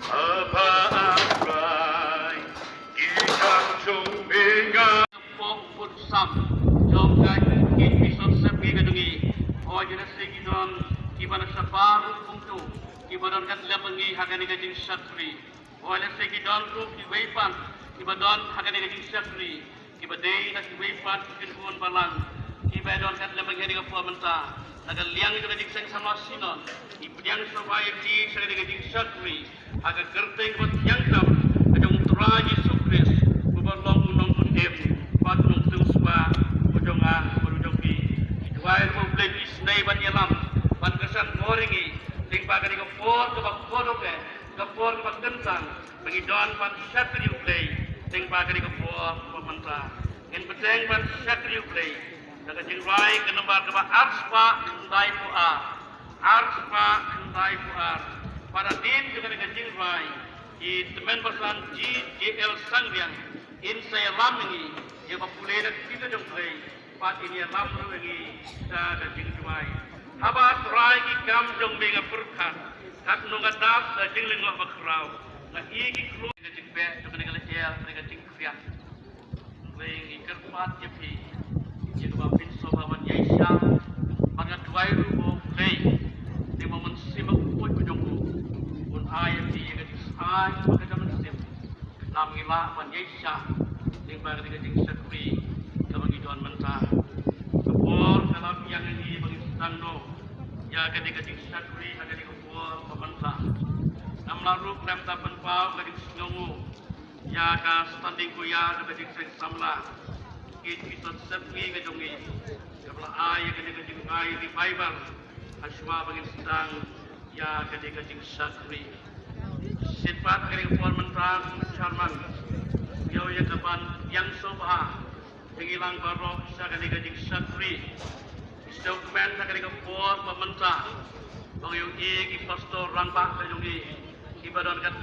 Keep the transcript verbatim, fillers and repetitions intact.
Haba Trai ki khang jong me nga. Pok put sam jong ka ki episode sep ngi ka jong ngi. Oi, ki lehse ki don kiba na shabar kumto, kiba don kat lem ngi ha kane ka jingshakri. Oi, lehse ki don ruh kiwei pat kiba don ha kane ka jingshakri, kiba dei na kiwei pat ki khun balang, kiba don kat lem ngi ha kane ka por mynta. Na ka liang jong ka jingseng samla Synod, ngi pdiang sngewbha ïa ki sha kane ka jingshakri ha ka kyrteng bad ïa ka kyrteng ka jong U Trai Jisu Khrist, uba long u nongpynim bad u nongpynim sngewbha u jong nga bad u jong phi. Ngi duwai ruh ba U Blei un isynei ban ïalam, ban kyrshan bor ïa ngi lyngba kane ka por kaba kordor, ka por kaba kyntang ba ngi don ban shakri ïa U Blei lyngba kane ka por kaba mynta. Ngin bteng ban shakri ïa U Blei da ka jingrwai ka nombar kaba arspah khyndai phew ar. Arspah khyndai phew ar. Bad hadien jong kane ka jingrwai, i tymmen basan G J L Sangriang in sa ïalam ïa ngi ïa ba pule na ka ktien jong U Blei. Bad in ïalam ruh ïa ngi da ka jingduwai. Haba Trai ki kam jong me nga pyrkhat, katno nga dap da jinglyngngoh bakhraw. Nga ïohi ki klur ka jingbeh jong kane ka lyer, kane ka jingkhriat. Ngi kyrpad ïa phi ïa kaba pynshong ba ban ïaishah. Bad nga duwai ruh, ko Blei, te ba u Mynsiem Bakhuid u jong u un ai ïa phi ïa ka jingsngewbha bad ka jingmynsiem. Lada ngi lah ban ïaishah lyngba kane ka jingshakri kaba ngi don mynta. Ka por ka la biang ïa ngi ba ngin sdang noh ïa kane ka jingshakri ha kane ka por ba mynta. Ngam lah ruh khlem da pynpaw ka jingsngewnguh ïa ka standing choir kaba jingseng samla. Ki episode sep ngi ka jong ngi kaba la ai ïa kane ka jingai revival ha shuwa ba ngin sdang ïa kane ka jingshakri. Shisien pat kane ka por mynta, Chairman, ïa u ïa ka ban ïeng sngewbha ïa ngi lang baroh sha kane ka jingshakri. Sngewkmen ha kane ka por ba mynta ba ngi ïohi ki pastor rangbah ka jong ngi kiba don kat